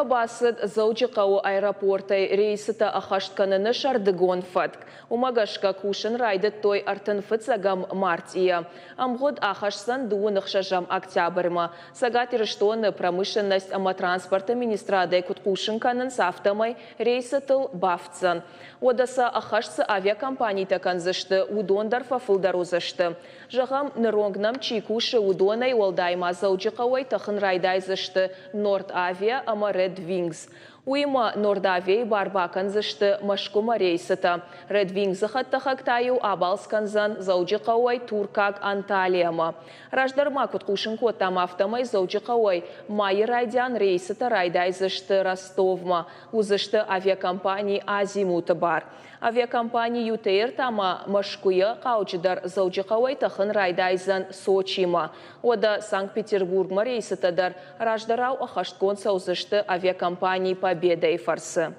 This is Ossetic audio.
Бацыд Дзӕуджыхъӕуы аэропортӕй рейсытӕ ӕххӕст кӕныны сӕрдыгон фӕтк. Уымӕ гӕсгӕ кусын райдыдтой 31 мартъийӕ. Ӕмгъуыд ахӕсдзӕн 26 октябрьмӕ. Цӕгат Ирыстоны промышленность ӕмӕ транспорты министрадӕй куыд хъусын кӕнынц, афтӕмӕй рейсытыл бафтдзӕн. Уӕдӕ сӕ ӕххӕст цы авиакомпанитӕ кӕндзысты, уыдон дӕр фӕфылдӕр уыдзысты. Зӕгъӕм, ныронг нӕм чи кусы, уыдонӕй уӕлдай ма Дзӕуджыхъӕуӕй тӕхын райдайдзысты Норд-Авиа ӕмӕ Red Wings. Уыимӕ Норд-Авиайы бар бакӕндзысты Мӕскуымӕ рейсытӕ. Red Wings-ы хӕдтӕхӕг та-иу абалц кӕндзӕн Дзӕуджыхъӕуӕй туркаг Анталиямӕ. Раздӕр ма куыд хъусын кодтам, афтӕмӕй Дзӕуджыхъӕуӕй майы райдиан рейсытӕ райдайдзысты Ростовмӕ. Уыдзысты авиакомпани Азимут-ы бар. Авиакомпани ЮТР та ма Мӕскуыйӕ хъауджыдӕр Дзӕуджыхъӕуӕй тӕхын райдайдзӕн Сочимӕ. Уӕдӕ Санкт-Петербургмӕ рейсытӕ дӕр раздӕрау ӕххӕстгонд цӕудзысты авиакомпани Победа-йы фӕрцы.